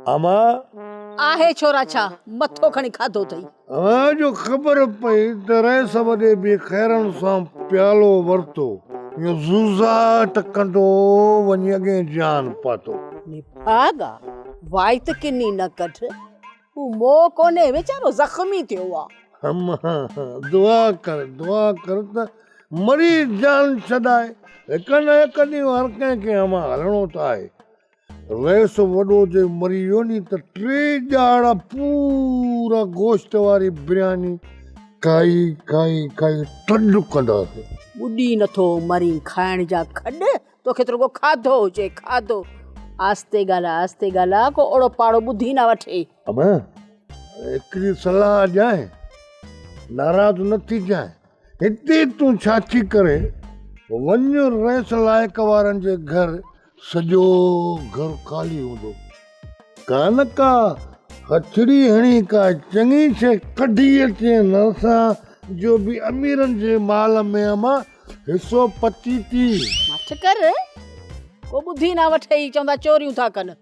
اما. آهي ڇورا ڇا مٿو کڻي کاڌو اٿئي. اوهان جو خبر پئي ته رئيس وڏي به خيرن سان پيالو ورتو ائين زوزاٽ ڪندو وڃي اڳئين جهان پاتو. نڀاڳا وائت ڪني نه ڪڍ. هو مئو ڪونهي ويچارو زخمي ٿيو آ. اما دعا ڪر دعا ڪر ته مري جان ڇڏائي. هڪ نه هڪ ڏينهن هر ڪنهن کي اما هلڻو ته آهي. رئيس وڏو جي مري ويو ني ته ٽي ڏهاڙا پورا گوشت واري برياني کائي کائي کائي ٽڏ ڪنداسين. ٻڏي نٿو مرين کائڻ جا کڏ توکي ته رڳو کاڌو هجي کاڌو. آهستي ڳالهاء آهستي ڳالهاء ڪو اوڙو پاڙو ٻڌي نه وٺي. امان هڪڙي صلاح ڏيانء ناراض نه ٿجانء هتي تون ڇا ٿي ڪرين وڃ رئيس لائق وارن جي گهر سڄو گهر خالي هوندو. ڪا نه ڪا هٿڙي هڻي ڪا چڱي شيء ڪڍي اچين اسان جو به اميرن جي مال ۾ امان حصو پچي ٿي. ماٺ ڪر، ڪو ٻڌي نه وٺئي، چوندا چوريون ٿا ڪن.